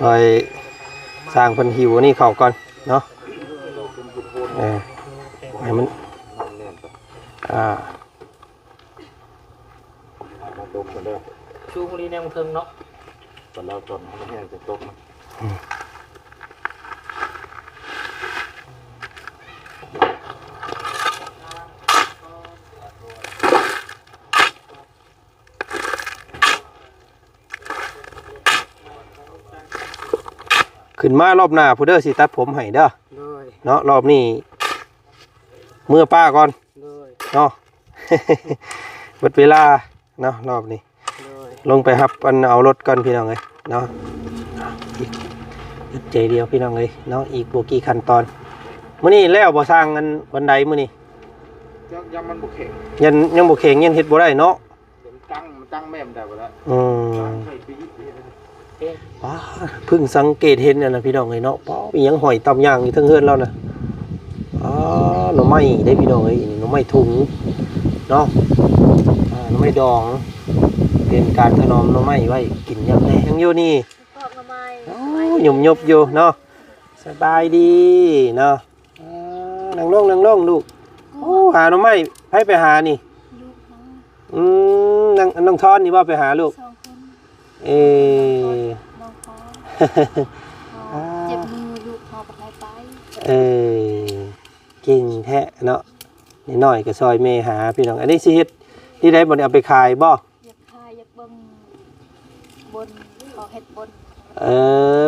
ຂ້ອຍສ້າງເພິ່ນຫິ້ວອັນນີ້ເຂົ້າກ່ອນເນາະ ເອີ ໃຫ້ມັນ ອ່າ ສູງອີ່ຫຼີແນວເທິງເນາະ ຕອນລາວຕອນໃຫ້ມັນແຫ້ງຈະຕົກ ຂຶ້ນມາລອບໜ້າພຸ້ນເດີ ຊິຕັດຜົມໃຫ້ເດີ ໂດຍ ເນາະ ລອບນີ້ເມືອປ້າກ່ອນ ໂດຍ ເນາະ ເບິດເວລາເນາະ ລອບນີ້ ໂດຍ ລົງໄປຮັບອັນເອົາລົດກ່ອນພີ່ນ້ອງເອີຍເນາະ ອຶດໃຈດຽວພີ່ນ້ອງເອີຍເນາະ ອີກບໍ່ກີ່ຂັ້ນຕອນ ມື້ນີ້ແລ້ວບໍ່ ສ້າງອັນວັນໃດມື້ນີ້ ຍັງ ຍັງມັນບໍ່ແຂງ ຍັງ ຍັງບໍ່ແຂງ ຍັງເຮັດບໍ່ໄດ້ເນາະ ມັນຕັ້ງ ມັນຕັ້ງແມ່ນໄດ້ບໍ່ລະ ອືມ ຕັ້ງໃສ່ປີ ປ້າ ເພິ່ງສັງເກດເຫັນອັນນັ້ນພີ່ນ້ອງເອີຍເນາະ ປ້າ ມີຫຍັງຫ້ອຍຕາມຢ່າງຢູ່ເທິງເຮືອນລາວນະ ອໍ ໜໍ່ໄມ້ເດ້ພີ່ນ້ອງເອີຍ ໜໍ່ໄມ້ທຸງເນາະ ອ່າ ໜໍ່ໄມ້ດອງ ເປັນການຖະໜອມໜໍ່ໄມ້ໄວ້ກິນຍາມແລງ ຍັງຢູ່ນີ້ ປອກໜໍ່ໄມ້ ໂອ້ ຫຍຸບໆຢູ່ເນາະ ສະບາຍດີເນາະ ອ່າ ນັ່ງລົງ ນັ່ງລົງລູກ ໂອ້ ຫາໜໍ່ໄມ້ ໃຜໄປຫານີ້ ລູກເຮົາ ອືມ ນ້ອງ ນ້ອງທອນນີ້ບໍ່ໄປຫາລູກ ສອງຄົນ ເອີ ນ້ອງທອນ ເຈັບມື ລູກເຮົາບໍ່ໃຫ້ໄປ ເອີ ເກັ່ງແທ້ເນາະ ນ້ອຍໆກໍຊ່ອຍແມ່ຫາພີ່ນ້ອງ ອັນນີ້ຊິເຮັດນີ້ໄດ້ບໍ່ ເອົາໄປຂາຍບໍ່ ຢາກຂາຍ ຢາກເບິ່ງບຸນ ເຂົາເຮັດບຸນ ເອີ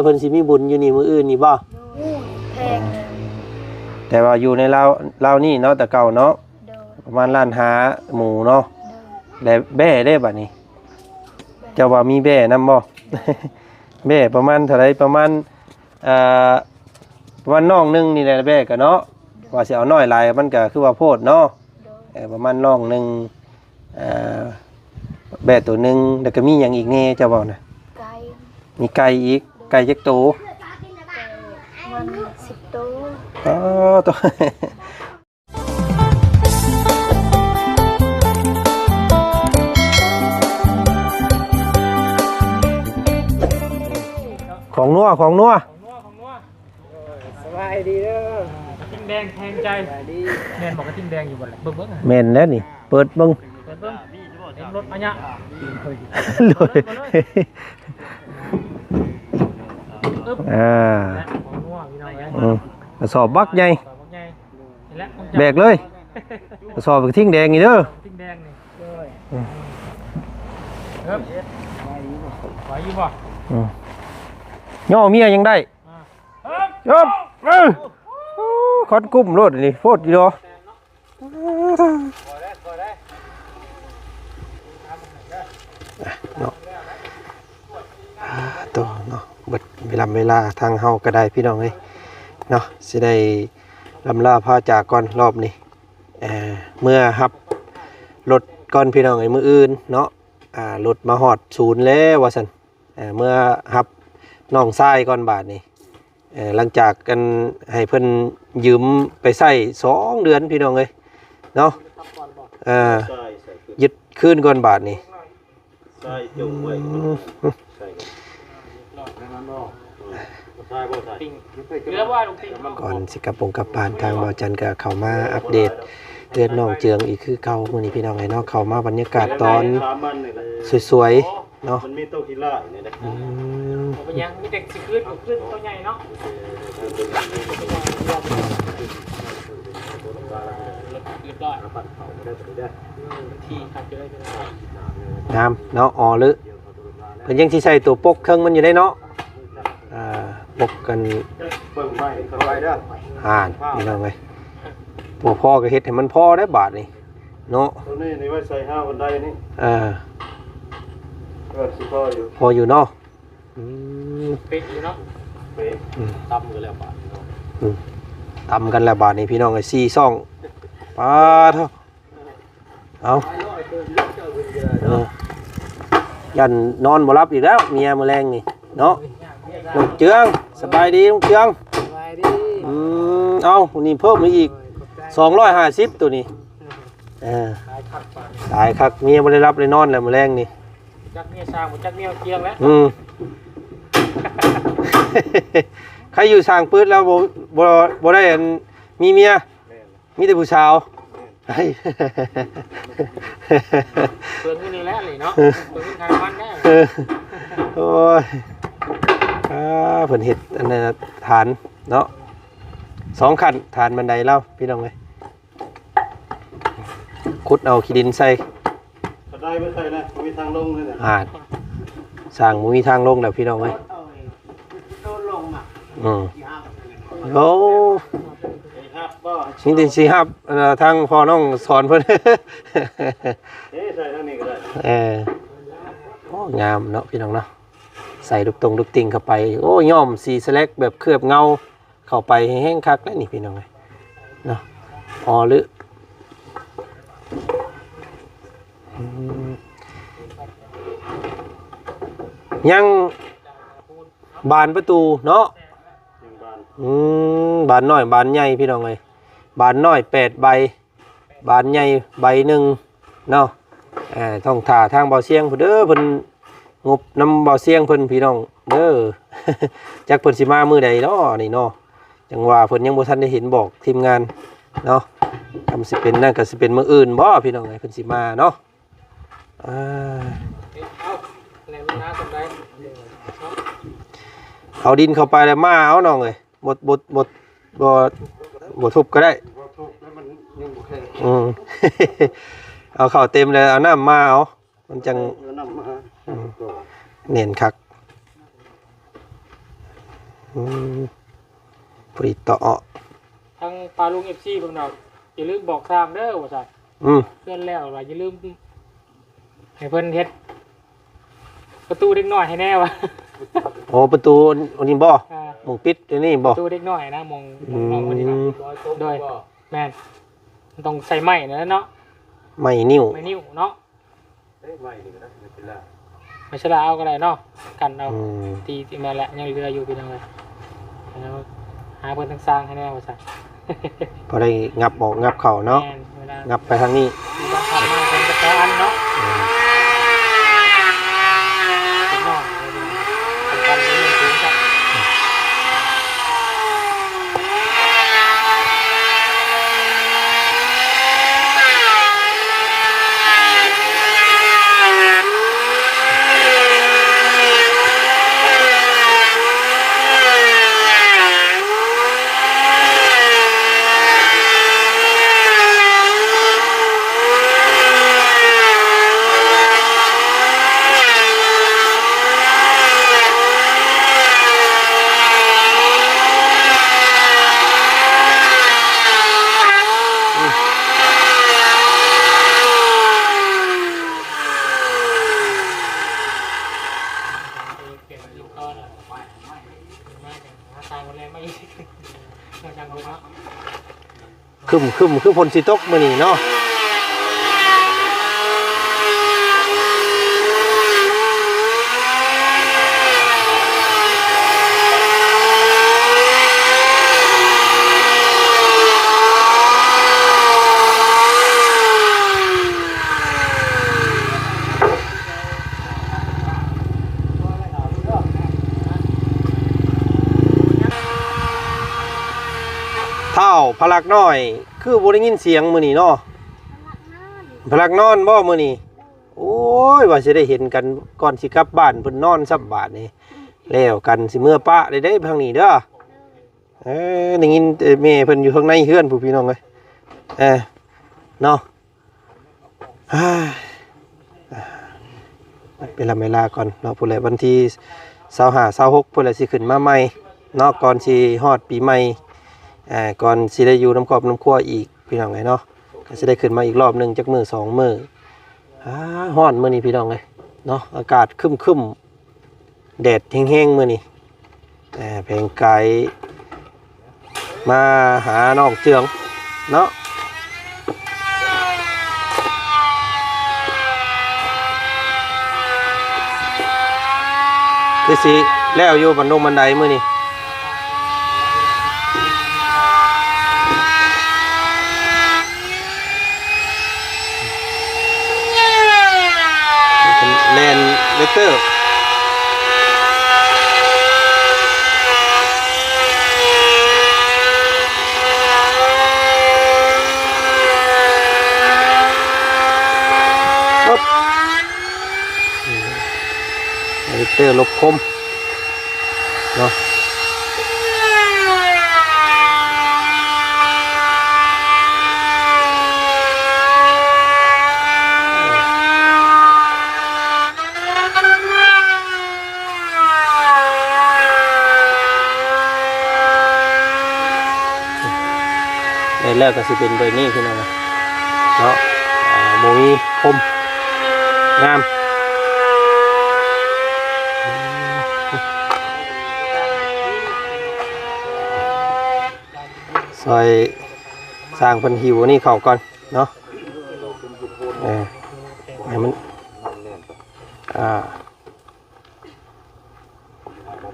ເພິ່ນຊິມີບຸນຢູ່ນີ້ມື້ອື່ນນີ້ບໍ່ ໂດຍ ແພງ ແຕ່ວ່າຢູ່ໃນລາວ ລາວນີ້ເນາະ ແຕ່ເກົ່າເນາະ ໂດຍ ປະມານລ້ານຫ້າໝູເນາະ ໂດຍ ແລະແບ້ເດ້ບາດນີ້ ເຈົ້າວ່າມີແບ້ນຳບໍ່ ແບ້ປະມານເທົ່າໃດ ປະມານ ເອີ ປະມານໜອງໜຶ່ງນີ້ແຫຼະ ແບ້ກໍເນາະ ວ່າຊິເອົາໜ້ອຍຫຼາຍມັນກໍຄືວ່າໂພດເນາະ ໂດຍ ເອີ ປະມານໜອງໜຶ່ງ ເອີ ແບ້ໂຕໜຶ່ງ ແລ້ວກໍມີຫຍັງອີກແດ່ເຈົ້າເວົ້ານະ ໄກ່ ມີໄກ່ອີກ ໄກ່ຈັກໂຕ ໄກ່ມັນສິບໂຕ ອໍ ໂຕ ຂອງນົວ ຂອງນົວ ສະບາຍດີເດີ ກະຕິ່ງແດງແທງໃຈ ສະບາຍດີ ແມ່ນບໍ່ກະຕິ່ງແດງຢູ່ບໍ່ລະ ເບິ່ງເບິ່ງ ແມ່ນແລ້ວນີ້ ເປີດເບິ່ງ ເປີດເບິ່ງ ເຕັມລົດອາຍະ ໂດຍ ອ່າ ຂອງນົວ ພີ່ນ້ອງເອີຍ ອືມ ກະສອບບັກໃຫຍ່ ກະສອບບັກໃຫຍ່ ແບກເລີຍ ກະສອບກະຕິ່ງແດງນີ້ເດີ ກະຕິ່ງແດງນີ້ ອືມ ເອີບ ໄຫວຢູ່ບໍ່ ອືມ ຍໍເມຍຍັງໄດ້ ອ່າ ເອີບ ເອີ ໂອ້ ຄັນກຸ້ມໂລດນີ້ ໂພດຢູ່ດອກ ເນາະ ໂຕເນາະ ເບິດເວລາ ເວລາທາງເຮົາກໍໄດ້ ພີ່ນ້ອງເອີຍເນາະ ຊິໄດ້ ລ່ຳລາພາຈາກກ່ອນລອບນີ້ ເອີ ເມືອຮັບລົດກ່ອນພີ່ນ້ອງເອີຍ ມື້ອື່ນເນາະ ອ່າ ລົດມາຮອດສູນແລ້ວວ່າຊັ້ນ ເອີ ເມືອຮັບນ້ອງຊາຍກ່ອນບາດນີ້ ເອີ ຫຼັງຈາກອັນໃຫ້ເພິ່ນຢືມໄປໃຊ້ສອງເດືອນພີ່ນ້ອງເອີຍເນາະ ເອີ ຍຶດຄືນກ່ອນບາດນີ້ ໃສ່ຈົງໄວ້ ອືມ ໃສ່ ເຫຼືອບໍ່ ກ່ອນຊິກັບປົງກັບບ້ານ ທາງບ່າວຈັນກໍເຂົ້າມາອັບເດດເຮືອນນ້ອງເຈືອງອີກຄືເກົ່າ ມື້ນີ້ພີ່ນ້ອງເອີຍເນາະ ເຂົ້າມາບັນຍາກາດຕອນສວຍໆເນາະ ມັນມີໂຕຂີ້ລ້າຍນີ້ແຫຼະ ອືມ ບໍ່ເປັນຫຍັງ ມີແຕ່ຊິຄືນ ຄືນໂຕໃຫຍ່ເນາະ ເອີ ເລີຍ ທີ່ຄັກຢູ່ໄດ້ ງາມເນາະ ອໍ ເລີຍ ເພິ່ນຍັງຊິໃສ່ຕົວປົກເທິງມັນຢູ່ເດ້ເນາະ ອ່າ ປົກກັນ ເບິ່ງໄມ້ເຂົ້າໄປເດີ ອ່າ ພີ່ນ້ອງເອີຍ ບໍ່ພໍກໍເຮັດໃຫ້ມັນພໍໄດ້ບາດນີ້ເນາະ ຕົວນີ້ນີ້ໄວ້ໃສ່ຫ້າບັນໄດນີ້ ເອີ ເອີ ຊິພໍຢູ່ ພໍຢູ່ເນາະ ອືມ ເປະຢູ່ເນາະ ເປະ ອືມ ຕຳກັນແລ້ວບາດນີ້ເນາະ ອືມ ຕຳກັນແລ້ວບາດນີ້ ພີ່ນ້ອງເອີຍ ສີ່ຊ່ອງ ປາດໂທ້ ເອົາ ເອີ ຢ້ານນອນບໍ່ຫຼັບອີກແລ້ວ ເມຍມື້ແລງນີ້ເນາະ ນ້ອງເຈືອງ ສະບາຍດີນ້ອງເຈືອງ ສະບາຍດີ ອືມ ເອົາ ນີ້ເພີ່ມມາອີກ ຂອບໃຈ ສອງຮ້ອຍຫ້າສິບ ໂຕນີ້ ເອີ ຫຼາຍຄັກປານນີ້ ຫຼາຍຄັກ ເມຍບໍ່ໄດ້ຫຼັບໄດ້ນອນແລ້ວມື້ແລງນີ້ ຈັກເມຍຊ່າງ ບໍ່ຈັກເມຍເຈືອງແລ້ວ ອືມ ໃຄຢູ່ຊ່າງປຶດແລ້ວບໍ່ ບໍ່ ບໍ່ໄດ້ອັນມີເມຍ ແມ່ນ ມີແຕ່ຜູ້ສາວ ແມ່ນ ເບິ່ງຢູ່ນີ້ແຫຼະນີ້ເນາະ ເບິ່ງຢູ່ທາງມັນໄດ້ ໂອ້ຍ ອ່າ ເພິ່ນເຮັດອັນນັ້ນຖານເນາະ ສອງຂັ້ນ ຖານບັນໄດລາວ ພີ່ນ້ອງເອີຍ. ຂຸດເອົາຂີ້ດິນໃສ່ ກະໄດໄປໃສ່ນະ ບໍ່ມີທາງລົງເລີຍນະ ອ່າ ສ້າງບໍ່ມີທາງລົງແລ້ວພີ່ນ້ອງເອີຍ ອືມ ໂອ້ ຊິຮັບບໍ່ ມີແຕ່ຊິຮັບ ເອີ ທາງພໍ່ນ້ອງສອນເພິ່ນ ເອີ ໃສ່ທາງນີ້ກະໄດ້ ເອີ ໂອ້ ງາມເນາະພີ່ນ້ອງເນາະ ໃສ່ລູກຕົງລູກຕິ່ງເຂົ້າໄປ ໂອ້ ຍ້ອມສີສະແລັກແບບເຄືອບເງົາ ເຂົ້າໄປໃຫ້ແຮງຄັກເດ້ນີ້ພີ່ນ້ອງເອີຍເນາະ ອໍ ຫຼື ອືມ ຍັງບານປະຕູເນາະ ຍັງບານ ອືມ ບານນ້ອຍບານໃຫຍ່ພີ່ນ້ອງເອີຍ ບານນ້ອຍແປດໃບ ບານໃຫຍ່ໃບໜຶ່ງເນາະ ເອີ ຕ້ອງຖ້າທາງບ່າວຊຽງພຸ້ນເດີ ເພິ່ນງົບນຳບ່າວຊຽງເພິ່ນພີ່ນ້ອງເດີ ຈັກເພິ່ນຊິມາມື້ໃດເນາະນີ້ເນາະ ຈັ່ງວ່າເພິ່ນຍັງບໍ່ທັນໄດ້ເຫັນບອກທີມງານເນາະ ຄຳຊິເປັນນັ້ນກະຊິເປັນມື້ອື່ນບໍ່ພີ່ນ້ອງເອີຍ ເພິ່ນຊິມາເນາະ ອ່າ ເອົາແລ້ວເວລາສ່ຳໃດ ເອົາດິນເຂົ້າໄປແລ້ວມາເອົານ້ອງເອີຍ ບໍ່ ບໍ່ ບໍ່ ບໍ່ ບໍ່ທຸບກໍໄດ້ ບໍ່ທຸບແລ້ວມັນຍັງບໍ່ແຂງ ອືມ ເອົາເຂົ້າເຕັມແລ້ວເອົານ້ຳມາເອົາ ມັນຈັ່ງ ເອົານ້ຳມາ ອືມ ແໜ້ນຄັກ ອືມ ພໍດີເຕາະ ທາງປ້າລຸງ ເອັຟຊີ ເພິ່ນວ່າ ຢ່າລືມບອກຊ່າງເດີວ່າຊັ້ນ ອືມ ເຮືອນແລ້ວວ່າຢ່າລືມ ໃຫ້ເພິ່ນເຮັດປະຕູເດັກນ້ອຍໃຫ້ແດ່ວ່າ ໂອ້ ປະຕູອັນນີ້ບໍ່ ອ່າ ໝ່ອງປິດອັນນີ້ບໍ່ ປະຕູເດັກນ້ອຍນະ ໝ່ອງ ອືມ ໝ່ອງເພິ່ນນີ້ນະ ໂດຍ ແມ່ນ ມັນຕ້ອງໃຊ້ໄມ້ນັ້ນແຫຼະເນາະ ໄມ້ນິ້ວ ໄມ້ນິ້ວເນາະ ເອີ ໄມ້ນີ້ກໍໄດ້ ໄມ້ເຊລາ ໄມ້ເຊລາເອົາກໍໄດ້ເນາະ ກັນເອົາ ອືມ ຕີ ຕີແມ່ນແຫຼະ ຍັງເຫຼືອຢູ່ພີ່ນ້ອງເອີຍ ແລ້ວຫາເພິ່ນທາງຊ່າງໃຫ້ແດ່ວ່າຊັ້ນ ພໍໄດ້ຫຍັບອອກຫຍັບເຂົ້າເນາະ ແມ່ນ ຫຍັບໄປທາງນີ້ ມີບາງພັກມາເພິ່ນກໍຂໍອັນເນາະ ເອີ ເປັນນ້ອງເລີຍ ເປັນກັນເລີຍ ສູງຊະ. ຄຶມໆ ຄືຝົນຊິຕົກມື້ນີ້ເນາະ. ທ້າວພະລັກນ້ອຍ ຄືບໍ່ໄດ້ຍິນສຽງມື້ນີ້ເນາະ? ພະລັກນອນບໍ່ມື້ນີ້? ໂອ້ຍ ວ່າຊິໄດ້ເຫັນກັນກ່ອນຊິກັບບ້ານ ເພິ່ນນອນຊ້ຳບາດນີ້ ແລ້ວກັນ ຊິເມືອປະໄດ້ເດ້ທາງນີ້ເດີ. ເອີ ໄດ້ຍິນແຕ່ແມ່ເພິ່ນຢູ່ຂ້າງໃນເຮືອນພຸ້ນ ພີ່ນ້ອງເອີຍ ເອີ ເນາະ. ເວລາ ເວລາກ່ອນເນາະ ພຸ້ນແຫຼະ ວັນທີຊາວຫ້າ ຊາວຫົກ ພຸ້ນແຫຼະ ຊິຂຶ້ນມາໃໝ່ເນາະ ກ່ອນຊິຮອດປີໃໝ່ ເອີ ກ່ອນຊິໄດ້ຢູ່ນຳຄອບນຳຄົວອີກ ພີ່ນ້ອງເອີຍເນາະ ກໍຊິໄດ້ຂຶ້ນມາອີກຮອບໜຶ່ງ ຈັກມື້ສອງມື້. ອາ ຮ້ອນມື້ນີ້ ພີ່ນ້ອງເອີຍເນາະ ອາກາດຄຶ້ມໆ ແດດແຮງໆ ມື້ນີ້ ແຕ່ແຜງກາຍມາຫານ້ອງເຈືອງເນາະ ຄືຊິແລ້ວຢູ່ບັນດົງບັນໄດມື້ນີ້. ເປັນແລ່ນເວກເຕີ. ມິເຕີລົບຄົມເນາະ. ແລ້ວກໍຊິເປັນແບບນີ້ພີ່ນ້ອງເນາະ ອ່າ ບໍ່ມີຄົມ ງາມ. ຊ່ອຍຊ່າງເພິ່ນຫິ້ວອັນນີ້ເຂົ້າກ່ອນເນາະ ເອີ ໃຫ້ມັນ ອ່າ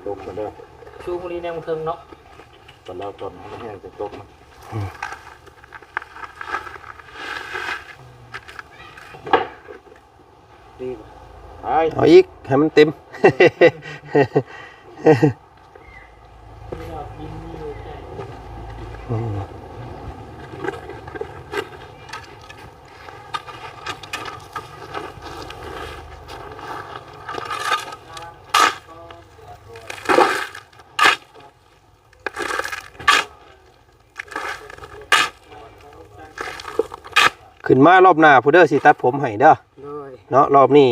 ສູງອີ່ຫຼີແນວເທິງເນາະ ປານລາວຕອນໃຫ້ມັນແຫ້ງຈັ່ງຕົກມາ. ອືມ ໄປ ເອົາອີກ ໃຫ້ມັນເຕັມ. ອືມ ຂຶ້ນມາລອບໜ້າພຸ້ນເດີ ຊິຕັດຜົມໃຫ້ເດີ. ໂດຍ ເນາະ ລອບນີ້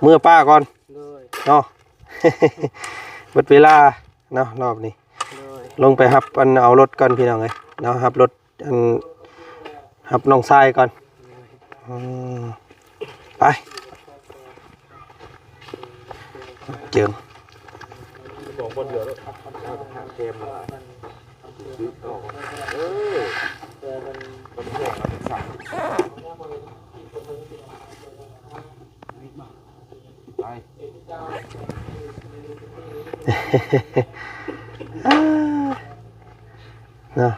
ເມືອປ້າກ່ອນ. ໂດຍ ເນາະ ເບິດເວລາເນາະ ລອບນີ້. ໂດຍ ລົງໄປຮັບອັນເອົາລົດກ່ອນພີ່ນ້ອງເອີຍເນາະ ຮັບລົດ ອັນ ຮັບນ້ອງຊາຍກ່ອນ. ອືມ ໄປ ເຈີມ ສອງບ່ອນດຽວແລ້ວ ເອີ ມັນແພງ ມັນສັ່ງ ໄປ ເນາະ.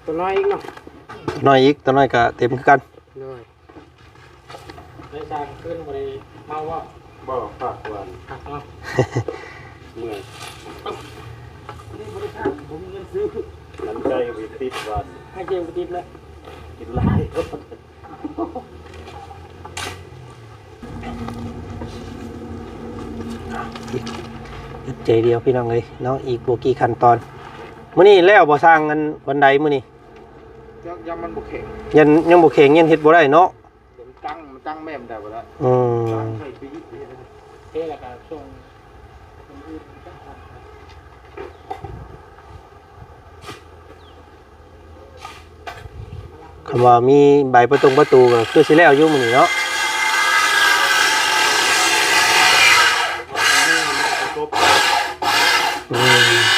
ຕົວນ້ອຍອີກເນາະ ຕົວນ້ອຍອີກ ຕົວນ້ອຍກະເຕັມຄືກັນ. ໂດຍ ໄດ້ຊ່າງຄືນບໍ່ໄດ້ເມົາບໍ່? ບໍ່ ພັກກ່ອນ ພັກເນາະ ເມື່ອຍ ນີ້ບໍ່ໄດ້ຊ່າງ ບໍ່ມີເງິນຊື້ ນ້ຳໃຈໄປຕິດວັນ ໃຫ້ເຈັບໄປຕິດເລີຍ ກິນຫຼາຍ. ອຶດໃຈດຽວພີ່ນ້ອງເອີຍເນາະ ອີກບໍ່ກີ່ຂັ້ນຕອນ. ມື້ນີ້ແລ້ວບໍ່ຊ່າງ ອັນ ວັນໃດມື້ນີ້? ຍັງ ຍັງມັນບໍ່ແຂງ ຍັງ ຍັງບໍ່ແຂງ ຍັງເຮັດບໍ່ໄດ້ເນາະ. ເຮັດຕັ້ງ ຕັ້ງແມ່ນໄດ້ບໍ່ລະ? ອືມ ຕັ້ງໃສ່ປີກ ເທແລ້ວກໍສົ່ງຄົນອື່ນຈັກ ຄັນວ່າມີໃບປະຕົງປະຕູກໍຄືຊິແລ້ວຢູ່ມື້ນີ້ເນາະ. ອືມ.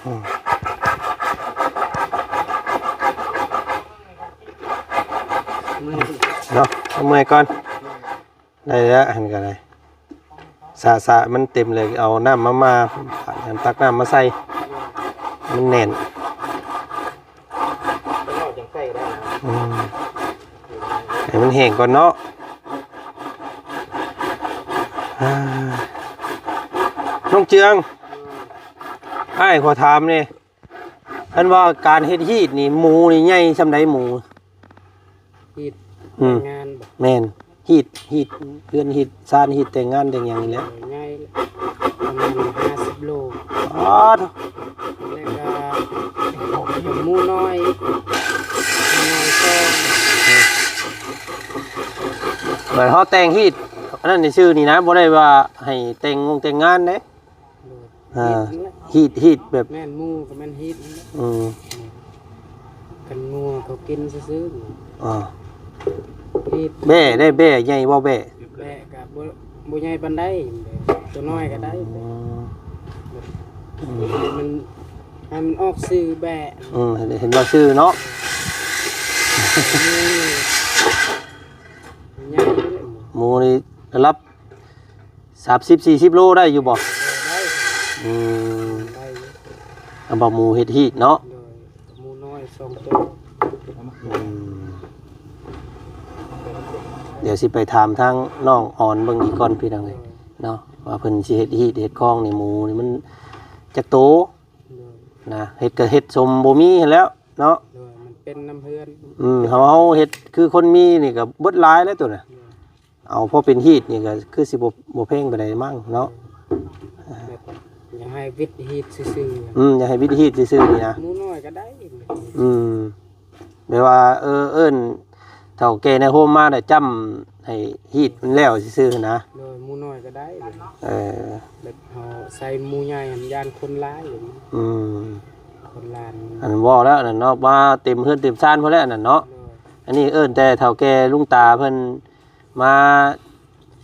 ອືມ ເນາະ ເມື່ອຍກ່ອນ. ໄດ້ແລ້ວ ຫັ້ນກໍໄດ້ ສະ ສະມັນເຕັມເລີຍ ເອົານ້ຳມາ ມາ ຕັກນ້ຳມາໃສ່ ມັນແໜ້ນ. ອືມ ໃຫ້ມັນແຫ້ງກ່ອນເນາະ. ອ່າ ນ້ອງເຈືອງ ອ້າຍຂໍຖາມແດ່. ຄັນວ່າການເຮັດຮີດນີ້ ໝູນີ້ໃຫຍ່ສ່ຳໃດໝູ? ຮີດ ອືມ ແຕ່ງງານບໍ່? ແມ່ນ ຮີດ ຮີດເຮືອນ ຮີດຊານ ຮີດແຕ່ງງານແຕ່ງຫຍັງນີ້ແຫຼະ ໃຫຍ່ ປະມານຫ້າສິບໂລ. ອໍ ແລ້ວກໍໝູນ້ອຍ ໝູນ້ອຍສອງ ແບບເຮົາແຕ່ງຮີດອັນນັ້ນຊື່ໆນີ້ນະ ບໍ່ໄດ້ວ່າໃຫ້ແຕ່ງງົງແຕ່ງງານເດ້. ໂດຍ ອ່າ ຮີດນັ້ນແຫຼະ ຮີດ ຮີດແບບ ແມ່ນ ໝູກໍແມ່ນຮີດນັ້ນແຫຼະ. ອືມ ຄັນງົວເຂົາກິນຊື່ໆ. ອ່າ ຮີດ ແບ້ໄດ້ ແບ້ໃຫຍ່ບໍ່ແບ້? ແບ້ກໍບໍ່ ບໍ່ໃຫຍ່ປານໃດ ຕົວນ້ອຍກໍໄດ້. ອືມ ແບບ ອືມ ໃຫ້ມັນ ໃຫ້ມັນອອກຊື່ແບ້. ອືມ ເຫັນວ່າຊື່ເນາະ ໝູນີ້ລະດັບ ສາມສິບ ສີ່ສິບໂລໄດ້ຢູ່ບໍ່? ໄດ້ ອືມ ໄດ້ຢູ່ ເອົາບັກໝູເຮັດຮີດເນາະ. ໂດຍ ໝູນ້ອຍສອງໂຕ. ອືມ ດຽວຊິໄປຖາມທາງນ້ອງອອນເບິ່ງອີກກ່ອນພີ່ນ້ອງເອີຍ ໂດຍ ເນາະ ວ່າເພິ່ນຊິເຮັດຮີດເຮັດຄອງນີ້ ໝູນີ້ມັນຈັກໂຕ ໂດຍ ນະ ເຮັດກໍເຮັດສົມບໍ່ມີຫັ້ນແຫຼ້ວເນາະ. ໂດຍ ມັນເປັນນຳເຮືອນ. ອືມ ເຮົາ ເຮົາເຮັດຄືຄົນມີນີ້ກໍເບິດຫຼາຍແລ້ວໂຕນະ. ໂດຍ ເອົາພໍເປັນຮີດນີ້ກໍຄືຊິບໍ່ ບໍ່ແພງປານໃດມັ້ງເນາະ. ແບບຢາກໃຫ້ວິດຮີດຊື່ໆ. ອືມ ຢາກໃຫ້ວິດຮີດຊື່ໆນີ້ນະ ໝູນ້ອຍກໍໄດ້. ອືມ ແບບວ່າ ເອີ ເອີ້ນເຖົ້າແກ່ໃນໂຮມມາແລ້ວຈ້ຳໃຫ້ຮີດມັນແລ້ວຊື່ໆນະ. ໂດຍ ໝູນ້ອຍກໍໄດ້. ເອີ ແບບເຮົາໃສ່ໝູໃຫຍ່ຫັ້ນຢ້ານຄົນຫຼາຍ. ອືມ ຄົນຫຼາຍ ອັນເວົ້າແລ້ວນັ້ນເນາະ ວ່າເຕັມເຮືອນເຕັມຊານພຸ້ນແຫຼະນັ້ນເນາະ. ໂດຍ ອັນນີ້ເອີ້ນແຕ່ເຖົ້າແກ່ລຸງຕາເພິ່ນ ມາ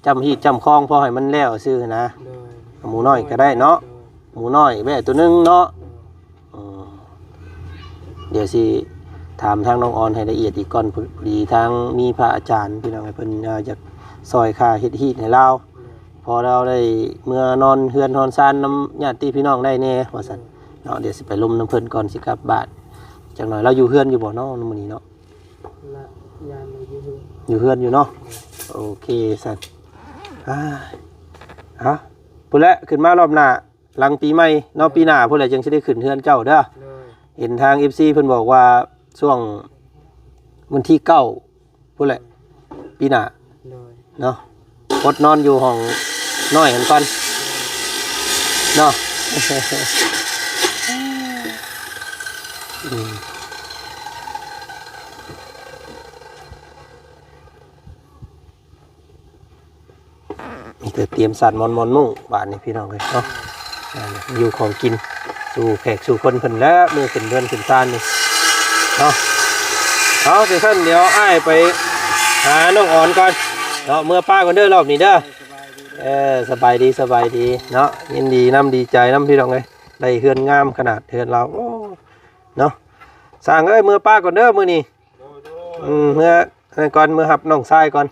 ຈ້ຳຮີດຈ້ຳຄອງພໍໃຫ້ມັນແລ້ວຊື່ນະ. ໂດຍ ໝູນ້ອຍກໍໄດ້ເນາະ. ໂດຍ ໝູນ້ອຍແບ້ຕົວໜຶ່ງເນາະ. ໂດຍ ອືມ ດຽວຊິຖາມທາງນ້ອງອອນໃຫ້ລະອຽດອີກກ່ອນ. ພໍ ພໍດີທາງມີພະອາຈານພີ່ນ້ອງເອີຍ ເພິ່ນ ເອີ ຢາກຊ່ອຍຄ່າເຮັດຮີດໃຫ້ລາວ. ໂດຍ ພໍລາວໄດ້ເມືອນອນເຮືອນນອນຊານນຳຍາດຕິພີ່ນ້ອງໄດ້ແດ່ວ່າຊັ້ນ. ໂດຍ ເນາະ ດຽວຊິໄປລົມນຳເພິ່ນກ່ອນ ຊິກັບບ້ານຈັກໜ້ອຍ. ລາວຢູ່ເຮືອນຢູ່ບໍ່ເນາະມື້ນີ້ເນາະ? ລະ ຢ້ານຢູ່ເຮືອນ ຢູ່ເຮືອນຢູ່ເນາະ. ໂອເຄຊັ້ນ ອາ ເອົາ ພຸ້ນແຫຼະ ຂຶ້ນມາລອບໜ້າ ຫຼັງປີໃໝ່ເນາະ. ໂດຍ ປີໜ້າພຸ້ນແຫຼະ ຈຶ່ງຊິໄດ້ຂຶ້ນເຮືອນເຈົ້າເດີ. ໂດຍ ເຫັນທາງເອັຟຊີເພິ່ນບອກວ່າຊ່ວງວັນທີເກົ້າພຸ້ນແຫຼະ ປີໜ້າ. ໂດຍ ເນາະ ອົດນອນຢູ່ຫ້ອງນ້ອຍຫັ້ນກ່ອນເນາະ. ອືມ ມີແຕ່ຕຽມສັນໝອນ ໝອນມຸ້ງບາດນີ້ພີ່ນ້ອງເອີຍເນາະ. ອ່າ ຢູ່ຂອງກິນສູ່ແຂກສູ່ຄົນເພິ່ນແຫຼະ ມື້ຂຶ້ນເຮືອນຂຶ້ນຊານນີ້ເນາະ. ເອົາ ຈັ່ງຊັ້ນດຽວອ້າຍໄປຫານ້ອງອອນກ່ອນເນາະ ເມືອປ້າກ່ອນເດີລອບນີ້ເດີ. ເອີ ສະບາຍດີ ສະບາຍດີເນາະ. ຍິນດີນຳ ດີໃຈນຳພີ່ນ້ອງເອີຍ ໄດ້ເຮືອນງາມຂະໜາດເຮືອນລາວ ໂອ້ ເນາະ. ຊ່າງເອີຍ ເມືອປ້າກ່ອນເດີມື້ນີ້. ໂດຍ ໂດຍ ອືມ ເມືອນັ້ນກ່ອນ ເມືອຮັບນ້ອງຊາຍກ່ອນ.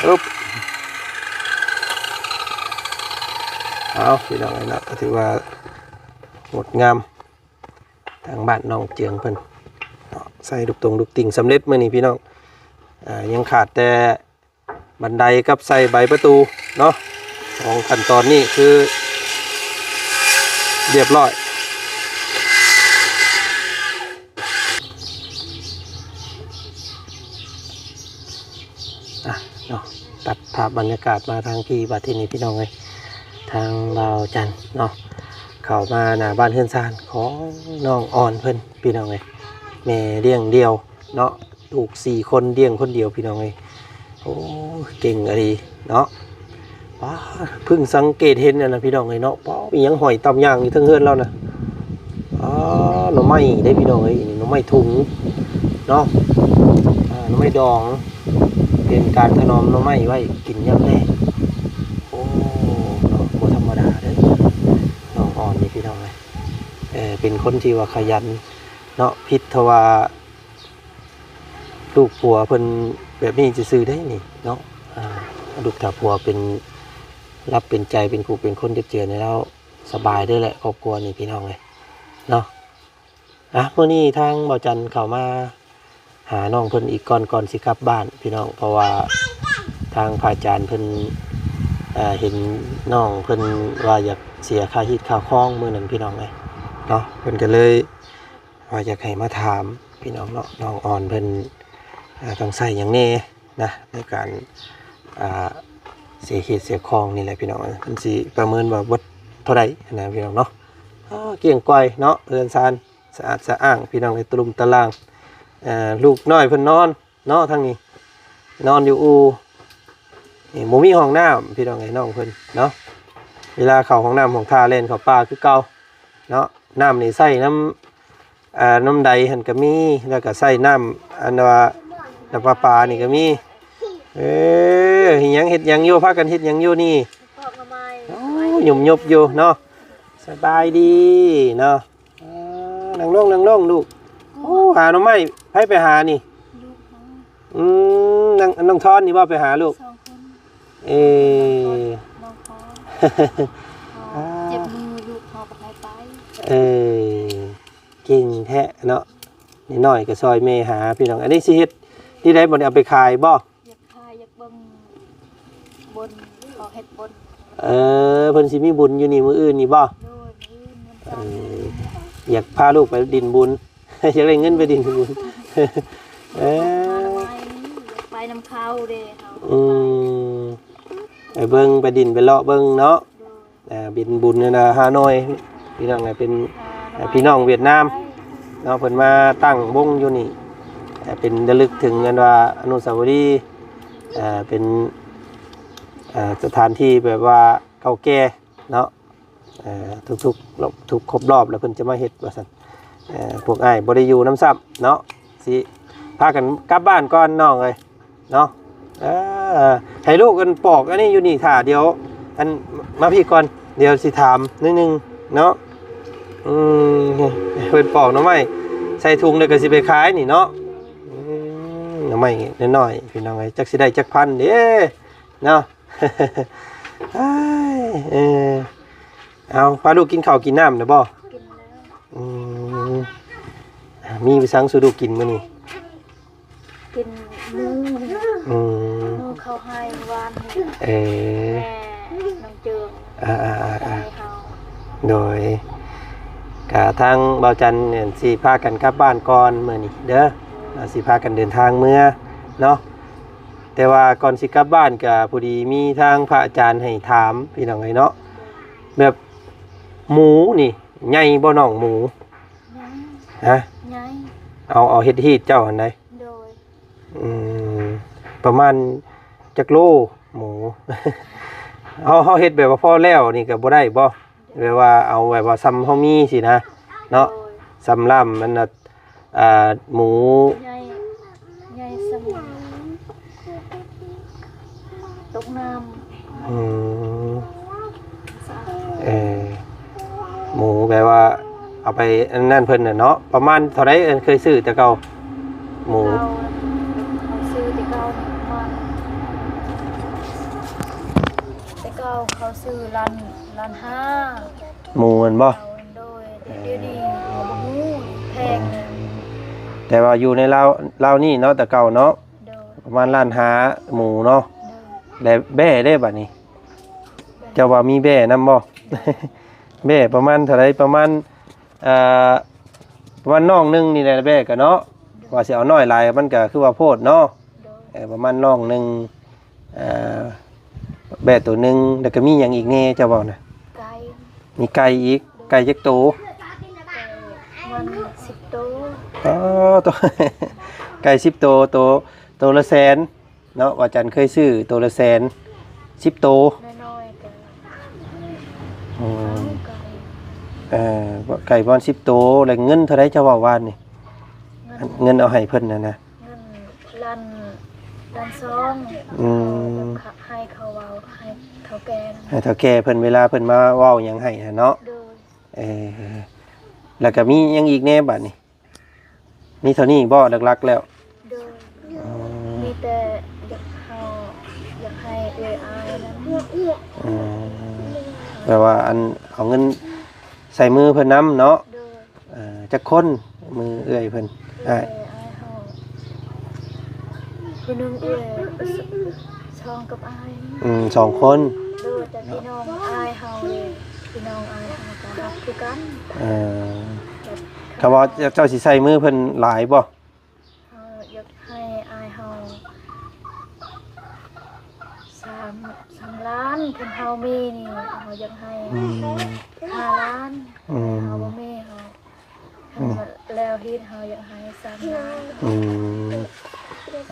ອຶບ ເອົາ ພີ່ນ້ອງເອີຍເນາະ ກໍຖືວ່າງົດງາມ ທາງບ້ານນ້ອງເຈືອງເພິ່ນເນາະ ໃສ່ລູກຕົງລູກຕິ່ງສຳເລັດມື້ນີ້ພີ່ນ້ອງ. ອ່າ ຍັງຂາດແຕ່ ບັນໄດກັບໃສ່ໃບປະຕູເນາະ. ສອງຂັ້ນຕອນນີ້ຄືຮຽບຮ້ອຍ. ອ່ະ ເນາະ ຕັດພາບບັນຍາກາດມາທາງພີ້ບາດທີນີ້ພີ່ນ້ອງເອີຍ. ທາງບ່າວຈັນເນາະ ເຂົ້າມາໜ້າບ້ານເຮືອນຊານຂອງນ້ອງອອນເພິ່ນພີ່ນ້ອງເອີຍ. ແມ່ລ້ຽງດ່ຽວເນາະ ລູກສີ່ຄົນລ້ຽງຄົນດຽວພີ່ນ້ອງເອີຍ. ໂອ້ ເກັ່ງອີ່ຫຼີເນາະ. ປ້າ ເພິ່ງສັງເກດເຫັນອັນນັ້ນພີ່ນ້ອງເອີຍເນາະ. ປ້າ ມີຫຍັງຫ້ອຍຕາມຍ່າງຢູ່ເທິງເຮືອນລາວນະ. ອໍ ໜໍ່ໄມ້ເດ້ພີ່ນ້ອງເອີຍ ນີ້ໜໍ່ໄມ້ຖົງເນາະ. ອ່າ ໜໍ່ໄມ້ດອງ ເປັນການຖະໜອມໜໍ່ໄມ້ໄວ້ກິນຍາມແລງ. ໂອ້ ເນາະ ບໍ່ທຳມະດາເດີ ນ້ອງອອນນີ້ພີ່ນ້ອງເອີຍ. ເອີ ເປັນຄົນທີ່ວ່າຂະຫຍັນເນາະ ຜິດເທົ່າວ່າ ລູກຜົວເພິ່ນແບບນີ້ຊື່ໆໄດ໋ນີ້ເນາະ. ອ່າ ລູກຖ້າຜົວເປັນ ຮັບເປັນໃຈ ເປັນຜູ້ເປັນຄົນເຈັບເຈື່ອນໃຫ້ລາວ ສະບາຍເດີແຫຼະຄອບຄົວນີ້ພີ່ນ້ອງເອີຍເນາະ. ອ່ະ ມື້ນີ້ທາງບ່າວຈັນເຂົ້າມາຫານ້ອງເພິ່ນອີກກ່ອນ ກ່ອນຊິກັບບ້ານພີ່ນ້ອງ ເພາະວ່າທາງພະອາຈານເພິ່ນ ອ່າ ເຫັນນ້ອງເພິ່ນວ່າຢາກເສຍຄ່າຮີດຄ່າຄອງມື້ນັ້ນພີ່ນ້ອງເອີຍເນາະ ເພິ່ນກໍເລີຍວ່າຢາກໃຫ້ມາຖາມພີ່ນ້ອງເນາະ ນ້ອງອອນເພິ່ນ ອ່າ ຕ້ອງໃຊ້ຫຍັງແດ່ນະ ໃນການ ອ່າ ເສຍຮີດເສຍຄອງນີ້ແຫຼະພີ່ນ້ອງເອີຍ ເພິ່ນຊິປະເມີນວ່າເບິດເທົ່າໃດນະພີ່ນ້ອງເນາະ. ອ່າ ກ້ຽງກ່ອຍເນາະ ເຮືອນຊານສະອາດສະອ້າງພີ່ນ້ອງເອີຍ ຕະລຸມຕະລ່າງ. ເອີ ລູກນ້ອຍເພິ່ນນອນ ເນາະ ທາງນີ້ນອນຢູ່ອູ່ ນີ້ບໍ່ມີຫ້ອງນ້ຳພີ່ນ້ອງເອີຍ ນ້ອງເພິ່ນເນາະ ເວລາເຂົ້າຫ້ອງນ້ຳຫ້ອງທ່າແລ່ນເຂົ້າປ່າຄືເກົ່າເນາະ. ນ້ຳນີ້ໃຊ້ນ້ຳ ເອີ ນ້ຳໃດຫັ້ນກໍມີ ແລ້ວກໍໃຊ້ນ້ຳອັນວ່ານ້ຳປະປານີ້ກໍມີ. ເອີ ເຮັດຫຍັງ ເຮັດຫຍັງຢູ່ ພາກັນເຮັດຫຍັງຢູ່ນີ້? ໂອ້ ຫຍຸບໆຢູ່ເນາະ. ສະບາຍດີເນາະ. ອ່າ ນັ່ງລົງ ນັ່ງລົງລູກ. ໂອ້ ຫາໜໍ່ໄມ້ ໃຜໄປຫານີ້? ອືມ ນ້ອງ ນ້ອງທອນນີ້ບໍ່ໄປຫາລູກ? ສອງຄົນ. ເອີ ນ້ອງທອນ ນ້ອງທອນ ເຈັບມືລູກເຮົາກໍໃຫ້ໄປ. ເອີ ເກັ່ງແທ້ເນາະ ນ້ອຍໆກໍຊ່ອຍແມ່ຫາພີ່ນ້ອງ. ອັນນີ້ຊິເຮັດທີ່ໃດບໍ່ນີ້ ເອົາໄປຂາຍບໍ່? ຢາກຂາຍ ຢາກເບິ່ງບຸນ ເຂົາເຮັດບຸນ. ເອີ ເພິ່ນຊິມີບຸນຢູ່ນີ້ມື້ອື່ນນີ້ບໍ່? ໂດຍ ມື້ອື່ນວັນຈັນ. ເອີ ຢາກພາລູກໄປດິນບຸນ ຢາກໄດ້ເງິນໄປດິນບຸນ. ເອີ ຢາກໄປນຳເຂົາເດ້ເຮົາ. ອືມ ໄປເບິ່ງ ໄປດິນ ໄປເລາະເບິ່ງເນາະ. ໂດຍ ເອີ ບິນບຸນນະ ຮາໂນຍ ພີ່ນ້ອງ ເປັນ ອ່າ ພີ່ນ້ອງຫວຽດນາມເນາະ ເພິ່ນມາຕັ້ງວົງຢູ່ນີ້ ເປັນລະລຶກເຖິງອັນວ່າອະນຸສາວະລີ ເປັນ ເອີ ສະຖານທີ່ແບບວ່າເກົ່າແກ່ເນາະ. ເອີ ທຸກໆ ທຸກຄົບລອບແລ້ວເພິ່ນຈະມາເຮັດວ່າຊັ້ນ. ເອີ ພວກອ້າຍບໍ່ໄດ້ຢູ່ນຳຊ້ຳເນາະ ຊິພາກັນກັບບ້ານກ່ອນນ້ອງເອີຍ. ເນາະ ເອີ ໃຫ້ລູກເພິ່ນປອກອັນນີ້ຢູ່ນີ້ຖ້າ ດຽວ ອັນ ມາພີ້ກ່ອນ ດຽວຊິຖາມໜ້ອຍໜຶ່ງເນາະ. ອືມ ເພິ່ນປອກໜໍ່ໄມ້ໃສ່ຖົງ ແລ້ວກໍຊິໄປຂາຍນີ້ເນາະ. ອືມ ໜໍ່ໄມ້ນ້ອຍໆ ພີ່ນ້ອງເອີຍ ຈັກຊິໄດ້ຈັກພັນເດ້ເນາະ. ເອີ ເອົາ ພາລູກກິນເຂົ້າກິນນ້ຳແລ້ວບໍ່? ກິນແລ້ວ. ອືມ ມີຫຍັງສູ່ລູກກິນມື້ນີ້? ກິນໝູ. ອືມ ໝູເຂົ້າໄຮ່ວານນີ້. ເອີ ແມ່ນ້ອງເຈີງ ອ່າໆໆໆ ໃຫ້ເຮົາ. ໂດຍ ກະທາງບ່າວຈັນນີ້ຊິພາກັນກັບບ້ານກ່ອນມື້ນີ້ເດີ ເຮົາຊິພາກັນເດີນທາງເມືອເນາະ. ແຕ່ວ່າກ່ອນຊິກັບບ້ານກະພໍດີມີທາງພະອາຈານໃຫ້ຖາມ ພີ່ນ້ອງເອີຍເນາະ ແບບໝູນີ້ ໃຫຍ່ບໍ່ນ້ອງໝູ? ໃຫຍ່. ຮະ? ໃຫຍ່. ເອົາ ເອົາເຮັດຮີດເຈົ້າຫັ້ນໃດ? ໂດຍ. ອືມ ປະມານຈັກໂລໝູ? ເຮົາ ເຮົາເຮັດແບບວ່າພໍແລ້ວນີ້ກໍບໍ່ໄດ້ບໍ່? ແບບວ່າເອົາແບບວ່າສ່ຳເຮົາມີຊີ້ນະເນາະ. ໂດຍ. ສ່ຳລ້ຳມັນນະ ອ່າ ໝູ ໃຫຍ່ ໃຫຍ່ສ່ຳ ຕົກນ້ຳ. ອືມ ສະອາດ. ເອີ ໝູແບບວ່າເອົາໄປອັນນັ້ນເພິ່ນນະເນາະ. ປະມານເທົ່າໃດ ເຄີຍຊື້ແຕ່ເກົ່າໝູ? ເກົ່າ ເຮົາຊື້ແຕ່ເກົ່າປະມານ ແຕ່ເກົ່າເຂົາຊື້ລ້ານ ລ້ານຫ້າ ໝູແມ່ນບໍ່? ໂດຍ. ແຕ່ດຽວນີ້ເຮົາບໍ່ຮູ້ແພງນະ. ແຕ່ວ່າຢູ່ໃນລາວ ລາວນີ້ເນາະ ແຕ່ເກົ່າເນາະ. ໂດຍ. ປະມານລ້ານຫ້າໝູເນາະ. ໂດຍ. ແລະແບ້ເດ້ບາດນີ້? ແບ້. ເຈົ້າວ່າມີແບ້ນຳບໍ່? ແບ້ປະມານເທົ່າໃດ? ປະມານ ເອີ ປະມານໜອງໜຶ່ງນີ້ແຫຼະ ແບ້ກະເນາະ. ໂດຍ. ວ່າຊິເອົາໜ້ອຍຫຼາຍມັນກະຄືວ່າໂພດເນາະ. ໂດຍ. ເອີ ປະມານໜອງໜຶ່ງ ເອີ ແບ້ໂຕໜຶ່ງ ແລ້ວກໍມີຫຍັງອີກແດ່ເຈົ້າເວົ້ານະ? ໄກ່. ມີໄກ່ອີກ. ໂດຍ. ໄກ່ຈັກໂຕ? ໄກ່ປະມານສິບໂຕ. ອໍ ໂຕ ໄກ່ສິບໂຕ ໂຕ ໂຕລະແສນເນາະ. ວ່າຈັນເຄີຍຊື້ໂຕລະແສນ ສິບໂຕ. ນ້ອຍໆ ກໍ ອືມ ເອົາໄກ່ ເອີ ໄກ່ປະມານສິບໂຕ. ແລ້ວເງິນເທົ່າໃດເຈົ້າເວົ້າວານນີ້? ເງິນ ເງິນເອົາໃຫ້ເພິ່ນນະນະ. ເງິນລ້ານ ລ້ານສອງ. ອືມ ເອົາແບບໃຫ້ເຂົາເວົ້າ ໃຫ້ເຖົ້າແກ່ນະ ໃຫ້ເຖົ້າແກ່ເພິ່ນ ເວລາເພິ່ນມາເວົ້າຫຍັງໃຫ້ຫັ້ນເນາະ. ໂດຍ. ເອີ ແລ້ວກໍມີຫຍັງອີກແດ່ບາດນີ້? ມີເທົ່ານີ້ບໍ່ ຫຼັກໆ ແລ້ວ? ໂດຍ. ອໍ ມີແຕ່ຢາກເຮົາ ຢາກໃຫ້ເອື້ອຍອ້າຍນຳ. ອືມ ແບບວ່າອັນ ເອົາເງິນໃສ່ມືເພິ່ນນຳເນາະ. ໂດຍ. ເອີ ຈັກຄົນ ມືເອື້ອຍເພິ່ນ? ເອື້ອຍອ້າຍ ອ້າຍເຮົາ ຜູ້ໜຶ່ງເອື້ອຍ ສ- ສອງກັບອ້າຍ. ອືມ ສອງຄົນ. ໂດຍ ແຕ່ພີ່ນ້ອງອ້າຍເຮົາເດ ພີ່ນ້ອງອ້າຍເຮົາກໍຮັກຄືກັນ. ເອີ ແບບ ຄຳວ່າເຈົ້າຊິໃສ່ມືເພິ່ນຫຼາຍບໍ່? ເຮົາຢາກໃຫ້ອ້າຍເຮົາສາມ ສາມລ້ານ ຄັນເຮົາມີນີ້ ເຮົາຢາກໃຫ້ ອືມ ຫ້າລ້ານ. ອືມ ເຮົາບໍ່ມີ ເຮົາ ອືມ ແລ້ວຮີດເຮົາຢາກໃຫ້ສາມລ້ານ. ອືມ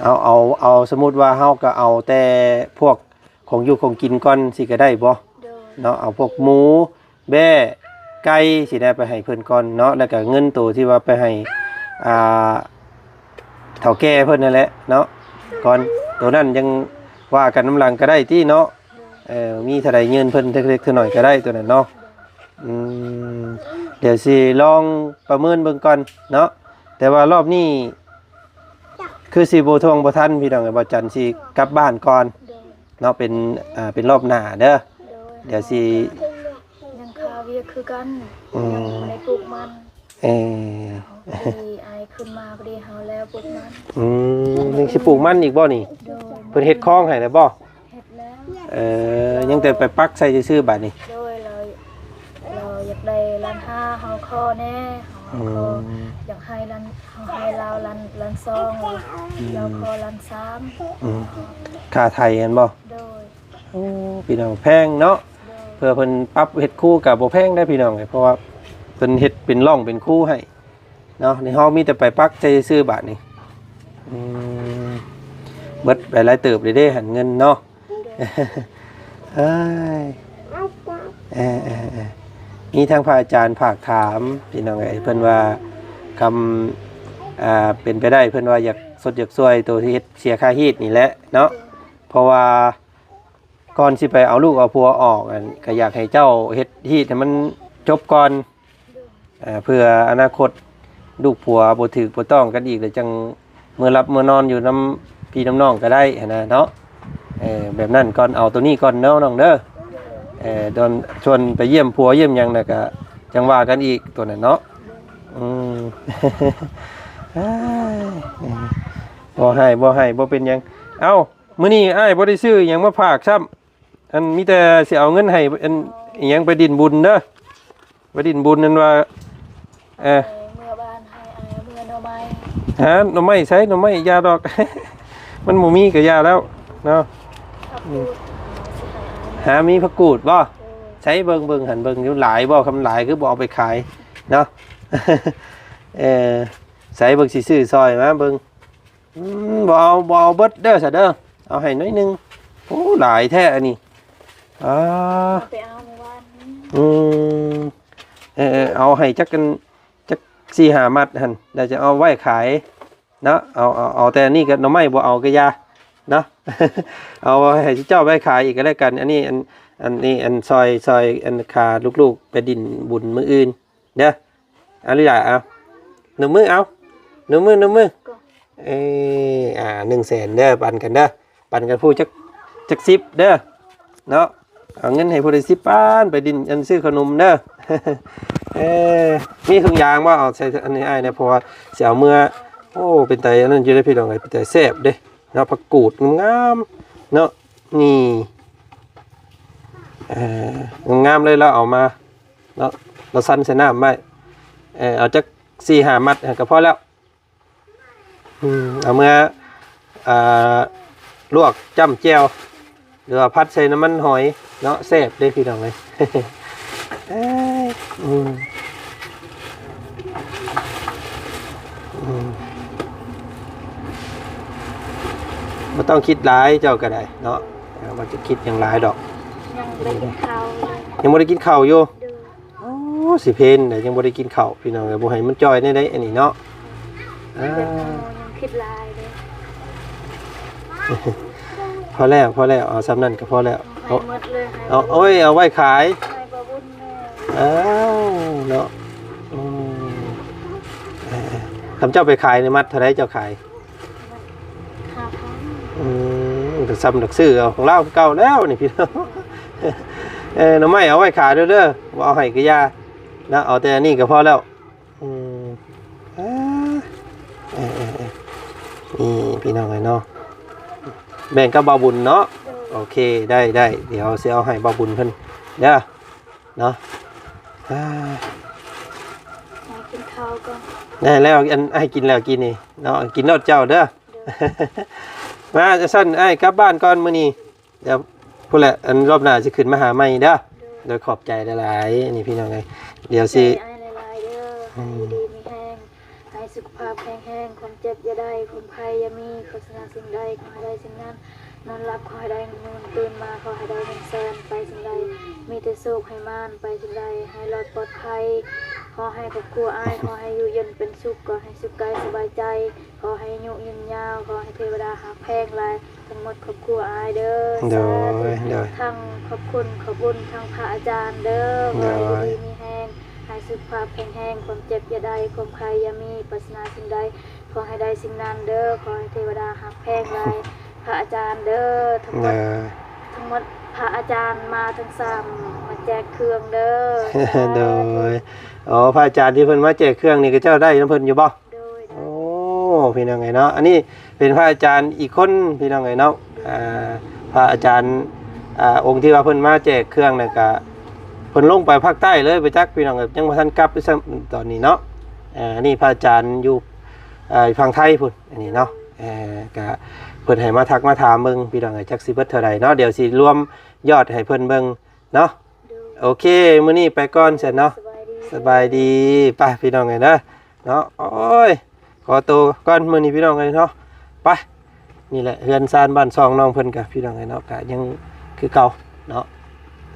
ເອົາ ເອົາ ເອົາ ສົມມຸດວ່າເຮົາກໍເອົາແຕ່ພວກຂອງຢູ່ຂອງກິນກ່ອນຊິກໍໄດ້ບໍ່? ໂດຍ ເນາະ ເອົາພວກໝູ ແບ້ ໄກ່ ຊິໄດ້ໄປໃຫ້ເພິ່ນກ່ອນເນາະ ແລ້ວກໍເງິນໂຕທີ່ວ່າໄປໃຫ້ ອ່າ ເຖົ້າແກ່ເພິ່ນນັ້ນແຫຼະເນາະ ກ່ອນ ໂຕນັ້ນຍັງວ່າກັນນຳຫຼັງກໍໄດ້ຕິເນາະ. ເອີ ມີເທົ່າໃດຍື່ນເພິ່ນເລັກໆນ້ອຍໆກໍໄດ້ໂຕນັ້ນເນາະ. ອືມ ດຽວຊິລອງປະເມີນເບິ່ງກ່ອນເນາະ ແຕ່ວ່າລອບນີ້ຄືຊິບໍ່ທ່ວງບໍ່ທັນ ພີ່ນ້ອງເອີຍ ບ່າວຈັນຊິກັບບ້ານກ່ອນ ໂດຍ ເນາະ ເປັນ ອ່າ ເປັນລອບໜ້າເດີ ໂດຍ ດຽວຊິ ຍັງຄາວຽກຄືກັນ ອືມ ຍັງບໍ່ໄດ້ປູກມັນ. ເອີ ພໍດີອ້າຍຂຶ້ນມາ ພໍດີເຮົາແລ້ວປຸບມາ. ອືມ ຍັງຊິປູກມັນອີກບໍ່ນີ້? ໂດຍ ເພິ່ນເຮັດຄອງໃຫ້ແລ້ວບໍ່? ເຮັດແລ້ວ. ເອີ ຍັງແຕ່ໄປປັກໃສ່ຊື່ໆບາດນີ້. ໂດຍ ລາວ ລາວຢາກໄດ້ລ້ານຫ້າ ເຮົາຂໍແດ່ ເຮົາ ອືມ ຂໍ ຢາກໃຫ້ລ້ານ ເຮົາໃຫ້ລາວລ້ານ ລ້ານສອງ ອືມ ລາວຂໍລ້ານສາມ. ອືມ ຄ່າໄຖຫັ້ນບໍ່? ໂດຍ. ໂອ້ ພີ່ນ້ອງ ແພງເນາະ. ໂດຍ ເພື່ອເພິ່ນປັບເຮັດຄູກໍບໍ່ແພງເດ້ພີ່ນ້ອງເອີຍ ເພາະວ່າເພິ່ນເຮັດເປັນຮ່ອງເປັນຄູໃຫ້ເນາະ. ນີ້ເຮົາມີແຕ່ໄປປັກໃສ່ຊື່ໆບາດນີ້. ອືມ ເບິດໄປຫຼາຍເຕີບເດ້ ເດ້ ຫັ້ນເງິນເນາະ. ໂດຍ ເອີຍ ເອີໆໆ ມີທາງພະອາຈານຝາກຖາມ ພີ່ນ້ອງເອີຍ ເພິ່ນວ່າ ຄຳ ອ່າ ເປັນໄປໄດ້ ເພິ່ນວ່າຢາກຊົດຢາກຊ່ວຍໂຕທີ່ເຮັດເສຍຄ່າຮີດນີ້ແຫຼະເນາະ. ໂດຍ ເພາະວ່າ ກ່ອນຊິໄປເອົາລູກເອົາຜົວອອກ ອັນ ກໍຢາກໃຫ້ເຈົ້າເຮັດຮີດໃຫ້ມັນຈົບກ່ອນ ເພື່ອອະນາຄົດລູກຜົວບໍ່ຖືກບໍ່ຕ້ອງກັນອີກ ແລ້ວຈັ່ງເມືອຫຼັບເມືອນອນຢູ່ນຳພີ່ນຳນ້ອງກໍໄດ້ຫັ້ນນະເນາະ. ເອີ ແບບນັ້ນກ່ອນ ເອົາໂຕນີ້ກ່ອນເນາະນ້ອງເດີ. ເອີ ສ່ວນໄປຢ້ຽມຜົວຢ້ຽມຫຍັງນະ ກໍຈັ່ງວ່າກັນອີກໂຕນັ້ນເນາະ. ອືມ ບໍ່ໃຫ້ ບໍ່ໃຫ້ ບໍ່ເປັນຫຍັງ. ເອົ້າ ມື້ນີ້ອ້າຍບໍ່ໄດ້ຊື້ຫຍັງມາຝາກຊ້ຳ. ອັນ ມີແຕ່ຊິເອົາເງິນໃຫ້ ອັນ ອີຫຍັງ ໄປດິນບຸນເດີ ໄປດິນບຸນ ອັນວ່າ ເອີ ເອີ ເມືອບ້ານໃຫ້ອ້າຍເມືອໜໍ່ໄມ້. ຫາໜໍ່ໄມ້ໃສ? ໜໍ່ໄມ້ຢ່າດອກ ມັນບໍ່ມີກໍຢ່າແລ້ວເນາະ. ຜັກກູດ ອືມ ຊິໃຫ້ອ້າຍ ຫາມີຜັກກູດບໍ່? ເອີ ໃສ ເບິ່ງ ເບິ່ງຫັ້ນ ເບິ່ງຢູ່ຫຼາຍບໍ່? ຄຳຫຼາຍຄືບໍ່ເອົາໄປຂາຍເນາະ. ເອີ ໃສ ເບິ່ງ ຊິຊື້ຊ່ອຍມາເບິ່ງ. ອືມ ບໍ່ເອົາ ບໍ່ເອົາເບິດເດີຊະເດີ ເອົາໃຫ້ໜ້ອຍໜຶ່ງ. ໂອ້ ຫຼາຍແທ້ອັນນີ້. ອາ ໄປເອົາມື້ວານນີ້. ອືມ ເອີໆ ເອົາໃຫ້ຈັກອັນ ຈັກສີ່ຫ້າມັດຫັ້ນ ແລ້ວຈະເອົາໄວ້ຂາຍເນາະ. ເອົາ ເອົາ ເອົາແຕ່ອັນນີ້ກັບໜໍ່ໄມ້ ບໍ່ເອົາກໍຢ່າເນາະ. ເອົາໃຫ້ເຈົ້າໄວ້ຂາຍອີກກໍແລ້ວກັນ. ອັນນີ້ ອັນ ອັນນີ້ ອັນ ຊ່ອຍ ຊ່ອຍ ອັນ ຄ່າລູກໆໄປດິນບຸນມື້ອື່ນ ເດີ ອາລິລາ ເອົາ ໜຸ່ມມື ເອົາ ໜຸ່ມມື ໜຸ່ມມື. ເອີ ອ່າ ໜຶ່ງແສນເດີ ປັນກັນເດີ ປັນກັນຜູ້ຈັກ ຈັກສິບເດີເນາະ. ເອົາເງິນໃຫ້ຜູ້ໃດສິບພັນ ໄປດິນ ອັນ ຊື້ຂະໜົມເດີ. ເອີ ມີຖົງຢາງບໍ່? ເອົາໃສ່ອັນນີ້ອ້າຍແດ່ ເພາະວ່າຊິເອົາເມືອ. ໂອ້ ເປັນຕາອັນນັ້ນຢູ່ເດ້ພີ່ນ້ອງເອີຍ ເປັນຕາແຊບເດ້ເນາະ. ຜັກກູດງາມໆເນາະ ນີ້ ເອີ ງາມໆເລີຍ ລາວເອົາມາ ເນາະ ລາວສັນໃສ່ນ້ຳໄວ້. ເອີ ເອົາຈັກສີ່ຫ້າມັດກໍພໍແລ້ວ. ອືມ ເອົາເມືອ ອ່າ ລວກຈ້ຳແຈ່ວ ຫຼືວ່າຜັດໃສ່ນ້ຳມັນຫອຍເນາະ ແຊບເດ້ພີ່ນ້ອງເອີຍ. ເອີຍ ອືມ ອືມ ບໍ່ຕ້ອງຄິດຫຼາຍເຈົ້າກໍໄດ້ເນາະ ບໍ່ຈະຄິດຫຍັງຫຼາຍດອກ. ຍັງບໍ່ໄດ້ກິນເຂົ້າເລີຍ ຍັງບໍ່ໄດ້ກິນເຂົ້າຢູ່. ໂອ້ ຊິເພນແລ້ວ ຍັງບໍ່ໄດ້ກິນເຂົ້າພີ່ນ້ອງເອີຍ. ບໍ່ໃຫ້ມັນຈ່ອຍແນວໃດອັນນີ້ເນາະ. ອ່າ ຍັງຄິດຫຼາຍເດ້. ພໍແລ້ວ ພໍແລ້ວ ເອົາສ່ຳນັ້ນກໍພໍແລ້ວ. ໃຫ້ໝົດເລີຍ ໃຫ້ ເອົາ ເອົາໄວ້ຂາຍ ໃຫ້ບໍ່ບຸນແນ່. ອ້າວ ເນາະ ອືມ ເອີ ຄັນເຈົ້າໄປຂາຍນີ້ ມັດເທົ່າໃດເຈົ້າຂາຍ? ຫ້າພັນ. ອືມ ກໍສ່ຳນັກຊື້ເອົາຂອງລາວຄືເກົ່າແລ້ວນີ້ພີ່ນ້ອງ. ເອີ ໜໍ່ໄມ້ເອົາໄວ້ຂາຍເດີ ບໍ່ເອົາໃຫ້ກໍຢ່າເນາະ ເອົາແຕ່ອັນນີ້ກໍພໍແລ້ວ. ອືມ ເອີ ເອີ ເອີ ເອີ ນີ້ພີ່ນ້ອງເອີຍເນາະ ແບ່ງກັບບ່າວບຸນເນາະ. ໂອເຄ ໄດ້ ໄດ້ ດຽວຊິເອົາໃຫ້ບ່າວບຸນເພິ່ນເດີເນາະ. ອ່າ ໃຫ້ກິນເຂົ້າກ່ອນ ໄດ້ແລ້ວ ອັນ ໃຫ້ກິນແລ້ວກິນນີ້ເນາະ ກິນໂລດເຈົ້າເດີ. ມາ ຈັ່ງຊັ້ນອ້າຍກັບບ້ານກ່ອນມື້ນີ້ ດຽວພຸ້ນແຫຼະ ອັນ ລອບໜ້າຊິຂຶ້ນມາຫາໃໝ່ເດີ. ໂດຍ ຂອບໃຈຫຼາຍໆ ນີ້ພີ່ນ້ອງເອີຍ ດຽວຊິ ໃຈອ້າຍຫຼາຍໆເດີ. ອືມ ໃຫ້ຢູ່ດີມີແຮງ ໃຫ້ສຸຂະພາບແຂງແຮງ ຄວາມເຈັບຢ່າໄດ້ ຄວາມໄຂ້ຢ່າມີ ປາດຖະໜາສິ່ງໃດ ຂໍໃຫ້ໄດ້ສິ່ງນັ້ນ ນອນຫຼັບຂໍໃຫ້ໄດ້ເງິນໝື່ນ ຕື່ນມາຂໍໃຫ້ໄດ້ເງິນແສນ ໄປສິ່ງໃດມີແຕ່ໂຊກໃຫ້ໝານ ໄປສິ່ງໃດໃຫ້ລອດປອດໄພ ຂໍໃຫ້ຄອບຄົວອ້າຍ ຂໍໃຫ້ຢູ່ເຢັນເປັນສຸກ ຂໍໃຫ້ສຸກກາຍສະບາຍໃຈ ຂໍໃຫ້ອາຍຸຍືນຍາວ ຂໍໃຫ້ເທວະດາຮັກແພງຫຼາຍ ທັງໝົດຄອບຄົວອ້າຍເດີ. ໂດຍ ສາທຸ ໂດຍ ທັງຂອບຄຸນຂອບບຸນທັງພະອາຈານເດີ. ໂດຍ ຂໍໃຫ້ຢູ່ດີມີແຮງ ໃຫ້ສຸຂະພາບແຂງແຮງ ຄວາມເຈັບຢ່າໄດ້ ຄວາມໄຂ້ຢ່າມີ ປາດຖະໜາສິ່ງໃດ ຂໍໃຫ້ໄດ້ສິ່ງນັ້ນເດີ. ຂໍໃຫ້ເທວະດາຮັກແພງຫຼາຍ ພະອາຈານເດີ. ທັງໝົດ ໂດຍ ທັງໝົດພະອາຈານມາທັງສາມ ມາແຈກເຄື່ອງເດີ. ໂດຍ ສາທຸ. ອໍ ພະອາຈານທີ່ເພິ່ນມາແຈກເຄື່ອງນີ້ ເຂົາເຈົ້າໄດ້ນຳເພິ່ນຢູ່ບໍ່? ໂດຍ ໂອ້ ພີ່ນ້ອງເອີຍເນາະ ອັນນີ້ເປັນພະອາຈານອີກຄົນ ພີ່ນ້ອງເອີຍເນາະ. ອ່າ ພະອາຈານ ອ່າ ອົງທີ່ວ່າເພິ່ນມາແຈກເຄື່ອງນັ້ນກະ ເພິ່ນລົງໄປພາກໃຕ້ເລີຍ ບໍ່ຈັກ ພີ່ນ້ອງເອີຍ ຍັງບໍ່ທັນກັບຊ້ຳຕອນນີ້ເນາະ. ອ່າ ອັນນີ້ພະອາຈານຢູ່ ອ່າ ຝັ່ງໄທພຸ້ນ ອັນນີ້ເນາະ. ເອີ ກະເພິ່ນໃຫ້ມາທັກມາຖາມເບິ່ງ ພີ່ນ້ອງເອີຍ ຈັກຊິເບິດເທົ່າໃດເນາະ ດຽວຊິລວມຍອດໃຫ້ເພິ່ນເບິ່ງເນາະ. ໂດຍ ໂອເຄ ມື້ນີ້ໄປກ່ອນຊັ້ນເນາະ. ສະບາຍດີ ສະບາຍດີ. ໄປ ພີ່ນ້ອງເອີຍເດີ ເນາະ. ໂອ້ຍ ຂໍໂຕກ່ອນມື້ນີ້ ພີ່ນ້ອງເອີຍເນາະ. ໄປ ນີ້ແຫຼະ ເຮືອນຊານບ້ານຊ່ອງນ້ອງເພິ່ນກະ ພີ່ນ້ອງເອີຍເນາະ ກະຍັງຄືເກົ່າເນາະ.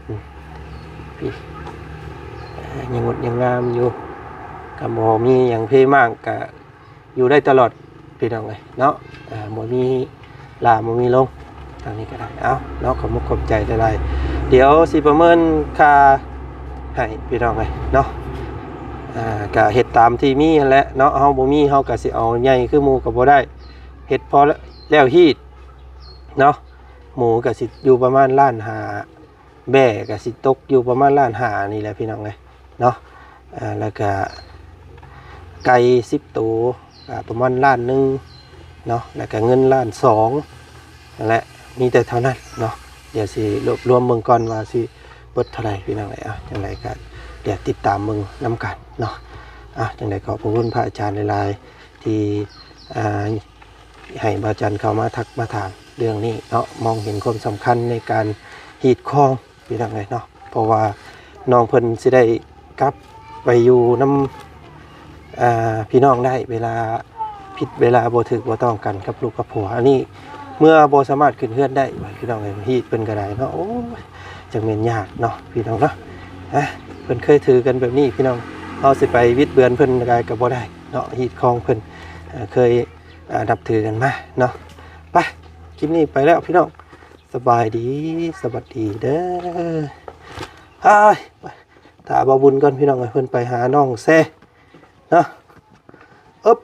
ອືມ ພີ້ ຍັງງົດຍັງງາມຢູ່ ກະບໍ່ມີຫຍັງເພມາກ ກະຢູ່ໄດ້ຕະຫຼອດ ພີ່ນ້ອງເອີຍເນາະ. ອ່າ ບໍ່ມີຫຼ້າ ບໍ່ມີລົງ ທາງນີ້ກະໄດ້ເອົາເນາະ. ຂອບມຸກຂອບໃຈຫຼາຍໆ ດຽວຊິປະເມີນຄ່າໃຫ້ ພີ່ນ້ອງເອີຍເນາະ. ອ່າ ກະເຮັດຕາມທີ່ມີຫັ້ນແຫຼະເນາະ ເຮົາບໍ່ມີ ເຮົາກະຊິເອົາໃຫຍ່ຄືໝູ່ກະບໍ່ໄດ້ ເຮັດພໍແລ້ວຮີດເນາະ. ໝູກະຊິຢູ່ປະມານລ້ານຫ້າ ແບ້ກະຊິຕົກຢູ່ປະມານລ້ານຫ້ານີ້ແຫຼະ ພີ່ນ້ອງເອີຍເນາະ. ອ່າ ແລ້ວກະໄກ່ສິບໂຕ ກະປະມານລ້ານໜຶ່ງເນາະ ແລ້ວກະເງິນລ້ານສອງ ນັ້ນແຫຼະ ມີແຕ່ເທົ່ານັ້ນເນາະ. ດຽວຊິລວບລວມເບິ່ງກ່ອນວ່າຊິເບິດເທົ່າໃດ ພີ່ນ້ອງເອີຍ. ເອົາ ຈັ່ງໃດກະດຽວຕິດຕາມເບິ່ງນຳກັນເນາະ. ເອົາ ຈັ່ງໃດຂອບພະຄຸນພະອາຈານຫຼາຍໆ ທີ່ ອ່າ ໃຫ້ບ່າວຈັນເຂົ້າມາທັກມາຖາມເລື່ອງນີ້ເນາະ ມອງເຫັນຄວາມສຳຄັນໃນການຮີດຄອງ ພີ່ນ້ອງເອີຍເນາະ. ເພາະວ່ານ້ອງເພິ່ນຊິໄດ້ກັບໄປຢູ່ນຳ ອ່າ ພີ່ນ້ອງໄດ້ ເວລາຜິດເວລາບໍ່ຖືກບໍ່ຕ້ອງກັນກັບລູກກັບຜົວ. ອັນນີ້ເມື່ອບໍ່ສາມາດຂຶ້ນເຮືອນໄດ້ ພີ່ນ້ອງເອີຍ ຮີດເພິ່ນກະໄດ້ເນາະ. ໂອ້ຍ ຈັ່ງແມ່ນຍາກເນາະ ພີ່ນ້ອງເນາະ. ອ່າ ເພິ່ນເຄີຍຖືກັນແບບນີ້ ພີ່ນ້ອງ ເຮົາຊິໄປບິດເບືອນເພິ່ນກະ ກະບໍ່ໄດ້ເນາະ. ຮີດຄອງເພິ່ນ ເອີ ເຄີຍ ອ່າ ນັບຖືກັນມາເນາະ. ໄປ ຄລິບນີ້ໄປແລ້ວ ພີ່ນ້ອງ ສະບາຍດີ ສະຫວັດດີເດີ. ອ້າຍ ໄປ ຖ້າບ່າວບຸນກ່ອນ ພີ່ນ້ອງເອີຍ ເພິ່ນໄປຫານ້ອງແຊເນາະ. ອຶບ